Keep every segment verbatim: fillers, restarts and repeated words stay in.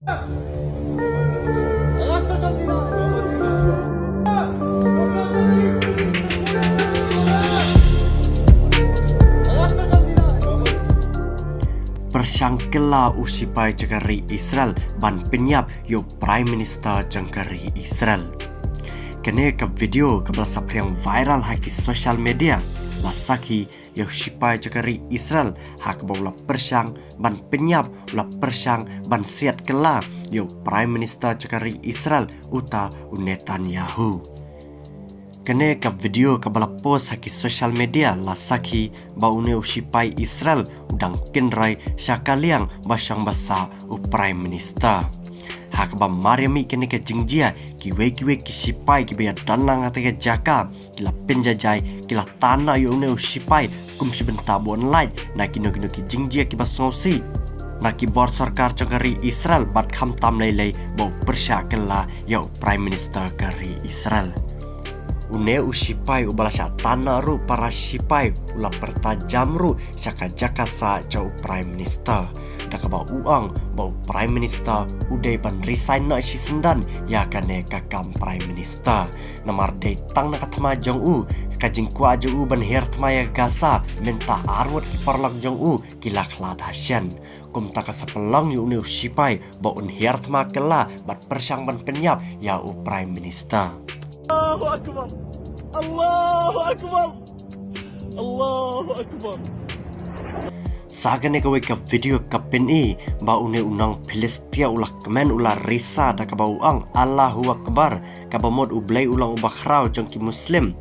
Pyrshang kylla u shipai jong ka ri Israel ban pynïap ïa u Prime Minister jong ka ri Israel. Kane ka video kaba la saphriang viral ha ki social media la sakhi ïa u shipai jong ka ri Israel ha kaba u la pyrshang ban pynïap, u la pyrshang ban siat kylla ïa u Prime Minister jong ka ri Israel, uta u Netanyahu. Kane ka video kaba la post ha ki social media la sakhi ba une u shipai Israel u dang kynroi sha ka liang ba shong ba sah u Prime Minister. Ha kaba mar ïa mih kane ka jingjia, kiwei kiwei ki shipai kiba ïadon lang ha kata ka jaka ki la pynjaijai, ki la tan noh ïa une u shipai kum shi bynta ba un lait na kino kino ki jingjia kiba sngewsih na ki bor sorkar jong ka ri Israel bad khamtam lei lei ba u pyrshah kylla ïa u Prime Minister ka ri Israel. Une u shipai uba la shah tan noh ruh para shipai u la pyrta jam ruh sha ka jaka sah jong u Prime Minister, da kaba u ong ba u Prime Minister u dei ban resign noh shisyndon ïa kane ka kam Prime Minister. Namar dei tang na ka thma jong u, ka jingkwah jong u ban hiar thma ïa Gaza, mynta arngut ki paralok jong u ki la khlad ha shen. Kumta ka sa pynlong ïa une u shipai ba un hiar thma kylla bad pyrshang ban pynïap ïa u Prime Minister. Allahu Akbar. Allahu Akbar. Allahu Akbar. Sa kane kawei ka video ka pyni ba une u nong Philistia u la kmen, u la risa da kaba u ong Allahu Akbar, kaba mut U Blei u long uba khraw jong ki Muslim.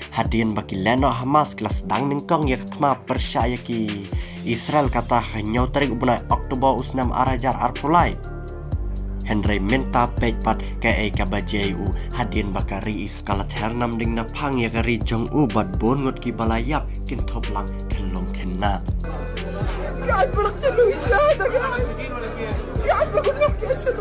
Hadien ba ki lehnoh Hamas ki la sdang nyngkong ïa ka thma pyrshah ïa ki Israel kata ha ka hynñiew tarik u bnai October u snem ar hajar arphew lai. Hynrei mynta peit pat kaei kaba jia ïa u, hadien ba ka ri Israel ka la ther nam ding na phang ïa ka ri jong u bad bun ngut kiba la ïap kin thup lang khyllung khynna. قاعد برقم وجهي هذا قاعد. قاعد بقول لك يا شباب.